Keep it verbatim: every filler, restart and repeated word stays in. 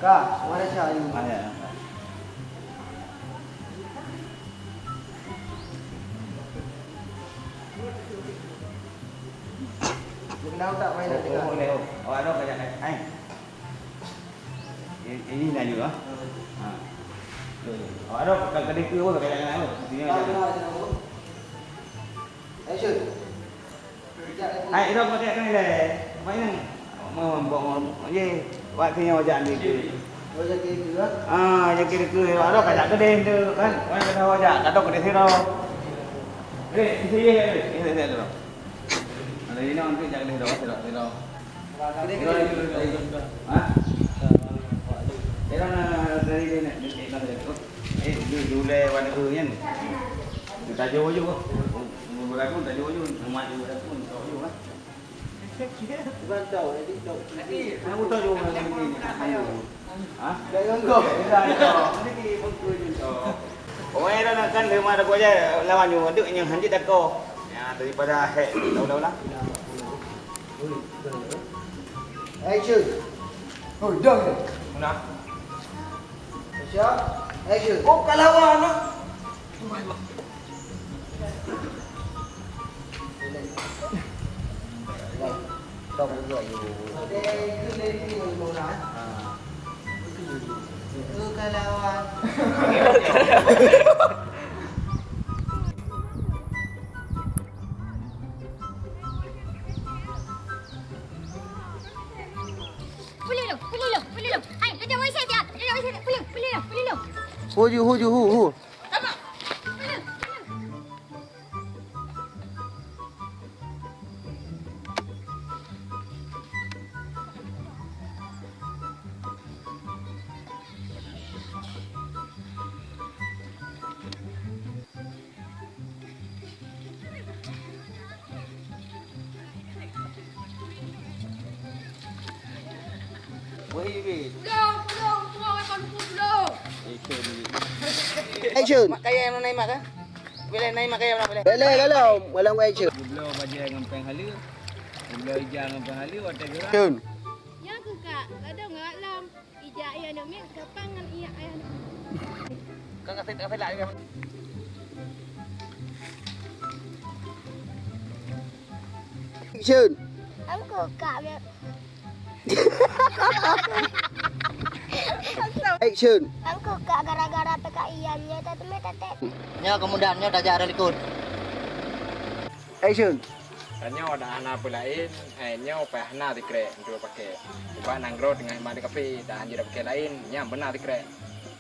Ka, Malaysia ini. Ah, ya. Kenal tak main Oh, dengan oh, oh, oh. Awak ada kajak ai. Ini, ini laju ah. Ha. Betul. Awak ada ka, ka dikeue apa kajak ai. Sini aja. Action. Hai, ida pakai kan le. Apa ini? Mau, mau, mau, ye. Wak sini aja ni tu. Oh, jadi itu lah. Ah, jadi itu. Ada kajak gede tu kan. Mana kata wajak? Kata gede sini. Eh, sini ye. Ini saya dulu. Ada ini untuk jangan dulu, dulu, dulu. Hah? Era na dari dia nak, dia nak dari tu. Eh, dia, dia ulai warna tu kan. Dia tajuk je. Umur aku tajuk je, umat dia aku tajuk kan. Bukan tahu, jadi tahu. Aku tajuk orang ni. Ayo. Ha? Dah nganggur. Dah nganggur. Ni bungkus je tu. Orang yang dah nak kan, dia mah dah buat je lawan you. Aduh, yang hanjit dah kau. Ya, daripada hek, tahu-tahu lah. Action. Hoi, dah. Mana? Siap. Action. Oh, kalawan lah. Tông dua you. Kalawan. Pulih lu, pulih lu, pulih lu. Hai, laju wai saya dia. Laju wai saya dia. Pulih, pulih lu, pulih lu. Hu ju, hu ju, hu, hu. Wahai Ibil. Pulang, pulang, pulang, pulang, pulang. Action. Mak kaya yang naik mak kan? Boleh naik mak kaya mana boleh? Boleh, lalu malam action. Geubloe bajèe ngon péng haleue. Geubloe ija ngon péng haleue, watèe geurah. Action. Nyan keuh, Kak, ladôm ngon lam. Ija ayah nyoe miet, gampang ngon iyak ayah nyoe. Kang kasih, kasih lah. Action. Angku kak miet. Action. Angku kak gara-gara P K I nyan nyoe tateumé tatek. Nyoe kemudahan nyoe tajak ada likot. Action. Tanyoe dak hana peue laén, hai nyoe payah hana sikrek untuk pakai. Ubak nanggroe teungoh mat di kafe, dak hanjeuet pakai laén, nyang beuna sikrek.